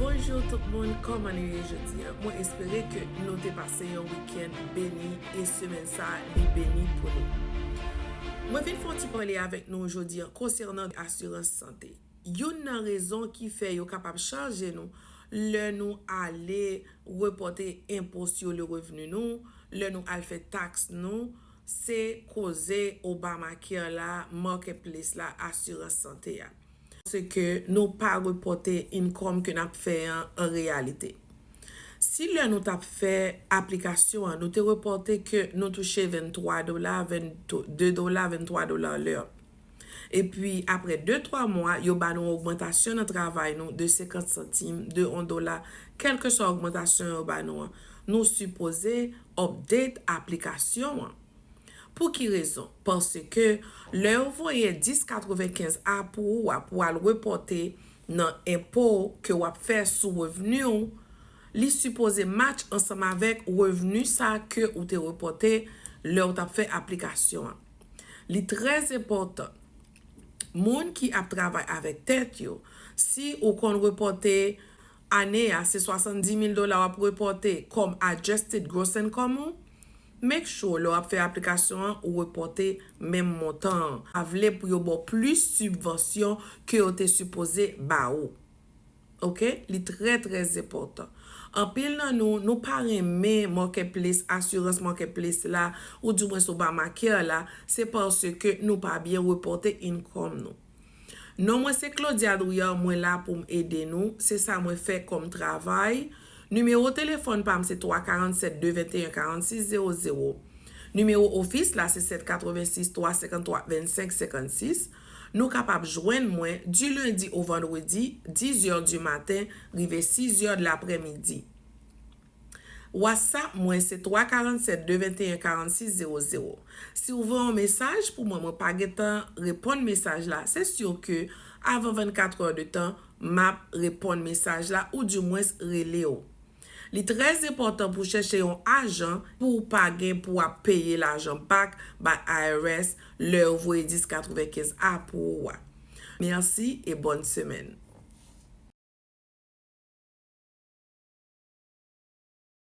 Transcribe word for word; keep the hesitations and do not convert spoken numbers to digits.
Bonjou tout moun, kòman nou ye jodi a? Mwen espere ke nou te pase yon wikenn beni e semèn sa a li beni pou nou. Mwen vin fè yon ti pale avèk nou jodi a konsènan asirans sante. Youn nan rezon ki fè yo kapab chaje nou lè nou ale repòte enpo sur le revenu nou, lè nou al fè taks nou, se koze Obamacare la, Marketplace la, asirans sante a. Se ke nou pa repòte income ke n ap fè an, an reyalite. Si lè nou t ap fè aplikasyon an, nou te repòte ke nou touche venntwa dola, vennde dola, venntwa dola lè. Epi, apre de twa mwa, yo ba nou ogmantasyon nan travay nou de senkant santim, de yon dola, kèlkeswa ogmantasyon yo ba nou an. Nou sipoze update aplikasyon an. Pou ki rezon? Paske lè yo voye dis katrevenkenz a pou ou a pou al repòte nan enpo ke w ap fè sou revni w, li sipoze match ansanm avèk revni sa ke ou te repòte lè w t ap fè aplikasyon an. Li trè enpòtan. Moun ki ap travay avèk tèt yo, si ou konn repòte ane a, se swasanndis mil dola w ap repòte kòm adjusted gross income ou, make sure lè w ap fè aplikasyon an, ou repòte menm montan an. Pa vle pou yo ba w plis sibvansyon ke yo te sipoze ba ou. Oke? Li trè, trè enpòtan. Anpil nan nou, nou pa renmen Marketplace, asirans Marketplace la, oudimwens Obamacare la, se paske nou pa byen repòte income nou. Non mwen se Claudia Drouillard, mwen la pou m ede nou, se sa mwen fè kòm travay. Nimewo telefòn pa m se twa karannsèt de venteyen karannsis zewo zewo. Nimewo ofis la se sèt katrevensis twa senkanntwa vennsenk senkannsis. Nou kapab jwenn mwen di lendi o vandredi, diz è di maten rive sis è de laprèmidi. WhatsApp mwen se twa karannsèt de venteyen karannsis zewo zewo. Si w voye yon mesaj pou mwen, mwen pa gentan reponn mesaj la, se si ke avan vennkat è de tan, m ap reponn mesaj la oudimwens rele w. Li trè enpòtan pou w chèche yon ajan pou w pa gen pou w ap peye lajan back bay I R S lè yo voye dis katrevenkenz a pou ou a. Mèsi e bòn semèn.